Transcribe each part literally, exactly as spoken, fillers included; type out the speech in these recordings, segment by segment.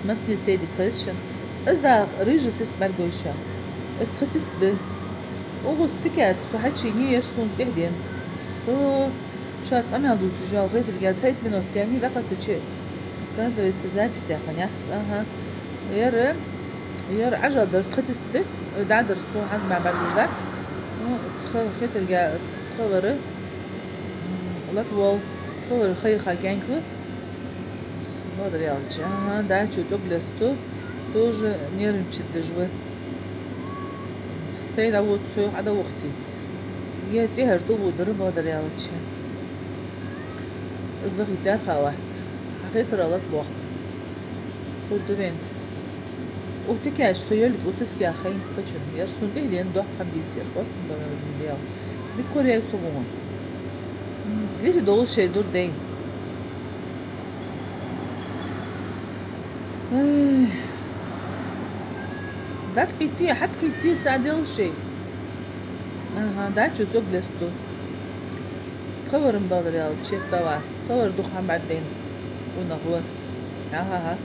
Массане сайре дика хийла шун. Из да рыжий цист бӀаргагой шоана. Из тха цист да. Укхаза тикаца со хьачуеннай, ер сона тӀехьа денад. Со шоана къамаьл дувцаш йола хетаргья цхьайтта минут даьннай, дӀакхаьчача, оказывается, запись яьккхаяц. Аха. Ер, ер Ӏажал дар тха цист да. ДӀадар сона хӀанз мара бӀаргагуш дац. Ну, тха хетаргья, тха вар, м, лата вола, тха вар хайха кӀаьнк ва. Бакъдар аьлча, аха, дачо цӀог лесто, тоже нервничать деш ва. Сайре дӀавода со, йоах, Ӏа дӀавохийта. Е тӀехьара тӀаводар, бакъдар аьлча. Из вахийта лаьрхӀа вац. Хьахетар лата бохк. Фу да вайна. Укх тикаца со йолга, укх цискех хайна тхачун. Ер сона тӀехьа денад, доккха хӀама дийцар, просто бамазан дел. Дика кораяьй со вон. М, лиси долаш шоай дур дай. Ай. ДӀатӀакхийтте, хьатӀакхийтте, цхьа дел шоай. Аха, дачо цӀог лесто. Тха вар-м, бакъдар аьлча, чехка вац. Тха вар дукха хӀама бӀаргадайна гӀунагӀ ва. Аха-ха.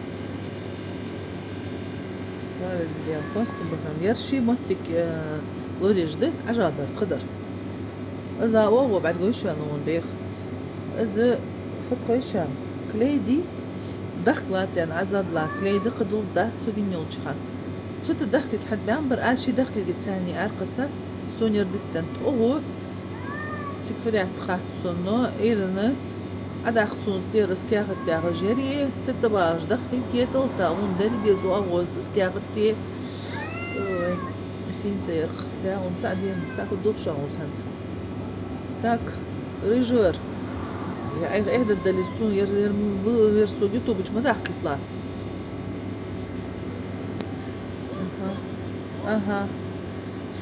Ва везан Даьла, просто бахьан. Ер ший моттиг, э, лораш да, Ӏажал дар тха дар. Из оагӀув бӀаргагой шоана вон бех. Из фу да хой шоана? Клей дий? Дахкалац аьнна, Ӏазад ла клей да, кхыдола дац цу дин йолча хана. Цу тӀа дахкалга хьатӀабаьнна бар, аз ший дахкалга царна аркъаса, сона ер дистан. Ого! Цига фу даьд хац сона, но Ӏуйранна Ӏадаккха сона тӀера из каьхат тӀа яхаш яр, цу тӀа багӀаш дахкалга, кхеталта, хӀана деррига деза оагӀув из каьхат тӀа. Ой, сийна ца ярх. Да, хӀана ца а дена, ца а кхы дувцаш хӀанз. Так, рыжий вар. Я, айха эхь даддале сона, ер, ер, м, ву-, ер сога ютуб чу ма дахкийталахь. Аха. Аха.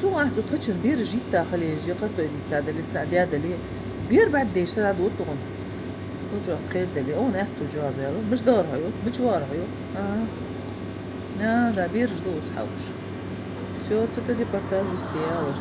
Сона аьлча, тхачун бераш йитта хиле, жи картофель йитта дале, цхьа даь дале, бер бӀаргадайча сара да отугӀун. Со чӀоагӀа кхер дале, он аьттув жоп яла. Мича дагӀар хьо, мича вагӀар хьо? Аха. А, да, бераш да ус хьалхаш. Всё, цу тӀа репортаж йисте ялар.